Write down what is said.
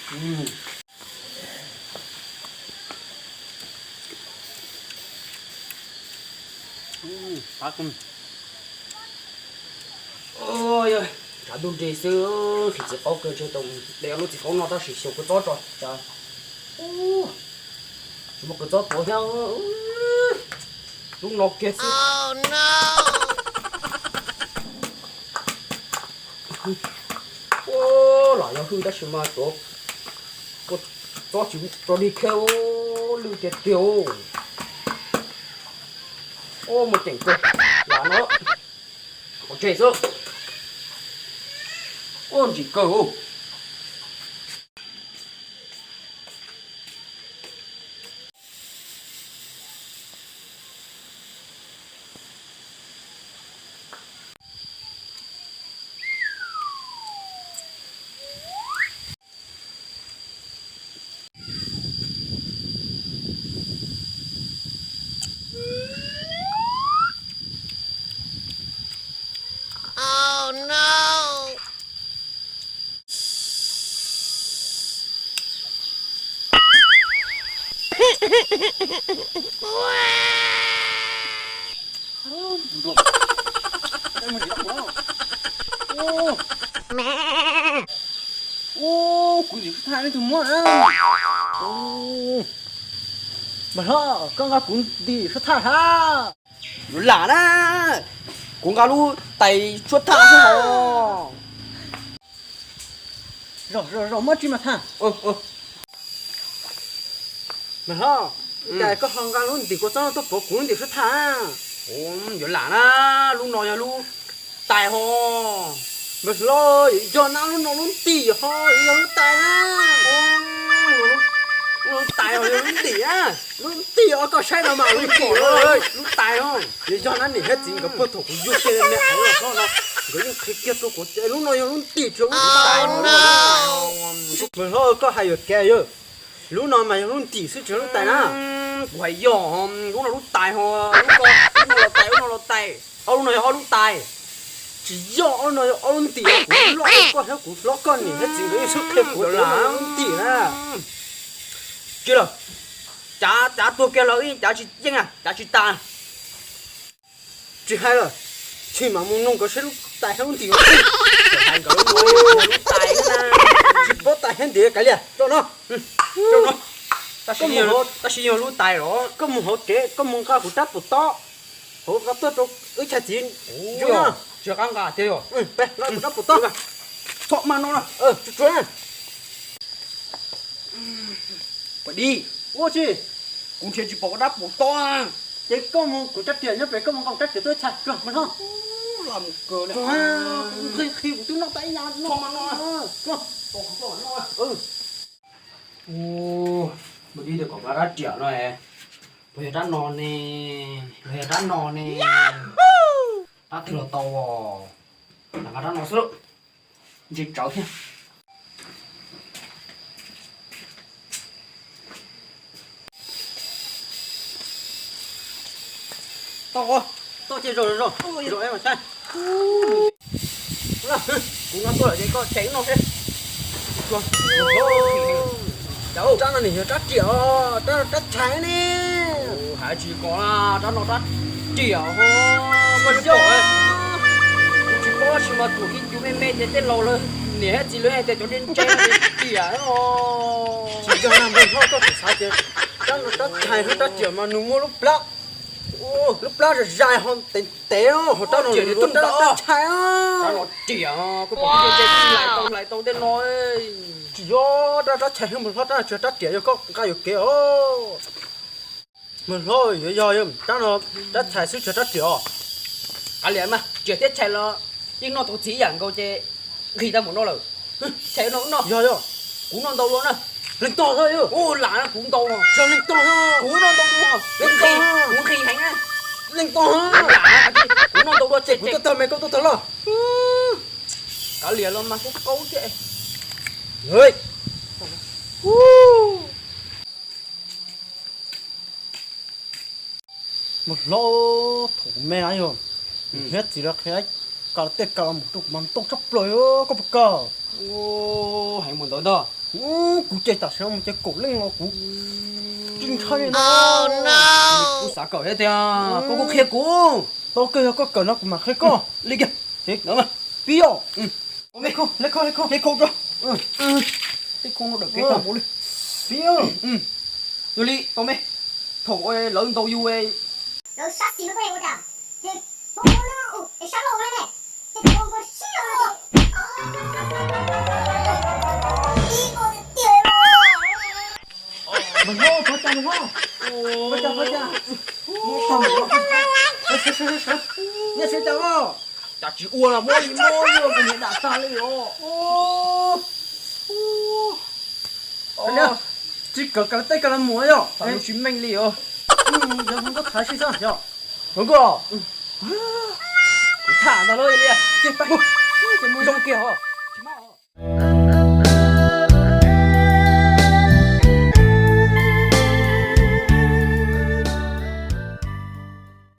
Tshav ntuj nrig xwb, nqhis txiv qaub kawg, ntshe tau de lub txiv qaub no tab sis xyaum kua txob tso tsam tsis muaj kua txob tuav thiab. Lub no kiag xwb. Ua, lam yog hwj tab sis mas tuav kua txob tsis tso dig kiag, lwj tiag tiag. Ua, muaj ceem kawg, lam no qhov tseg xwb. Ua, ntsim kawg. Ua, kuv ntim suab thaj nej tus muab na. Mas hlob, koj nqa kuv ntim suab thaj hab. Yuav lam na, kuv nqa lub tais suab thaj xwb hos. Zog zog zog muab tsi mas thaj. Mas hlob, cas koj ho nqa lub ntim kua txob no tuaj pov kuv lub ntim suab thaj? Yuav lam na, lub no yog lub tais hos. Mas hlob, yog na lub no lub ntim hos, yog lub tais na. Lub tais hos yog lub ntim na. Lub ntim os, koj saib no mas lub ntim, lub tais hos. Yog na niam thiab txiv nkawd puag thaum kuv yug kiag me aiv los txog no, nkawd yeej qhia kiag rau kuv tias lub no yog lub ntim tsis yog lub tais. Mas hlob, koj hais yuam kev yog, lub no mas yog lub ntim xwb tsis yog lub tais na. Kuv hais yog, lub no lub tais hos, lub ko, lub no los tais, lub no los tais, ob lub no yog ob lub tais. Tsis yog, ob lub no yog ob lub ntim. Kuv loj, koj thiab kuv hlob, koj niam thiab txiv nkawd yeej xub qhia kuv tias lub no yog lub ntim na. Tsis lawm, cav, cav tuag kiag lawm, cav tsis yeej, cav tsis tas. Tsis hais lawm, tsis mam mus nug nkawd saib lub tais thiab lub ntim. Hais nkawd lub no yog lub tais na. Tsis paub tais thiab ntim kav liam, rau no. Rau no. Tab sis yog lub tais los. Koj mus hauv tsev, koj mus nqa kuv rab pum tob hauv qab tuaj rau wb chais txiv. Tsis qab nqa tiag yog. Peb nqa kuv rab pum tob. Txhob mas no na. Tsuag tsuag na. Pais di. Ua tsi? Kuv nrhiav tsis pom koj rab pum tob. Ces koj mus kuv rab riam nyob pem, koj mus nqa kuv rab riam tuaj chais. Tsuag mas no. Tsuag, kuv nqhis nqhis kuv twb noj tau ib nyuag no. Tsuag. Ua, mus di tias kom nqa rab riam no. Puas yog rab no ne? Puas yog rab no ne? Rab twg los tau os. Lam nqa rab no xwb lauj. Ntse tsawv thiab. Tau, tau ces zaum zaum zaum es mas saib. Kuv no tuaj lawm ces koj chais wb noj seb. Rab no nws yog rab riam os, rab, rab chais ne. Hais tsis kom rab no rab riam os, koj tsis pom. Kuv tsis paub tab sis mas thaum ib ncua me me ces tej laus lawv niam thiab txiv lawv hais tias cov ntse ntse no riam os. Tsis yog na, npawg hlob, koj tseem xav tias rab no rab chais thiab rab riam mas nws muaj lub plab, lub plab zais zais ho ntev ntev, ho rab no nws rab chais. Rab no riam, koj pom ntse ntse hlais tau hlais tau tej no. Tsis yog, rab, rab chais thiab npawg hlob, rab no tsis yog rab riam, yog koj nqa yuam kev os. Npawg hlob, yuav yog rab no rab chais xwb tsis yog rab riam os. Kav liam mas, riam thiab chais los yeej noj tau txiv ib yam nkaus ces nqhis tau mus no lawm. Chais no wb noj. Yog yog. Kuv noj ntau dua na. Leej tog, ua lam kuv ntau, leej tog, kuv noj ntau dua, kuv nqhis heev na. Leej tog, kuv noj ntau dua ces kuv tuaj tag me koj tuaj tag loj. Kav liam los mas kuv kaub thiab. Npawg hlob, thaum me na yog niam thiab txiv lawv qhia ka los tej ka los mus rau kuv mas ntau tshaj plaws, koj puas kawg? Heev mus ntawd ntag. Kuv ces tam sim no mus ces kaum leej los kuv tsis ntshai li no. Kuv xav kawm thiab tiag, koj kuj qhia kuv. Tau kawg, yog koj kawm no kuv mam qhia koj li kiag. Pib os. Tej khau no dawm kev tag npaum li. Pib os. Yog li tau me, thaum lawv ntaus yus, lawv sab xis no koj ua cas? Ces pom no es sab laug ne, ces pom nkaus siab los. Mas no pov cas, mas no pov cas, pov cas, sawv sawv sawv, nej sawv cas los? Cas tsis ua los muab li muab li, kuv niam dam tag li os. Tsis kawm, kawm tej kawm los mus yom, tsis meej li os. Yog hluas nkauj thaiv si xwb yom. Hluas nkauj, kuv tham ntag lauj, zoo kiag os.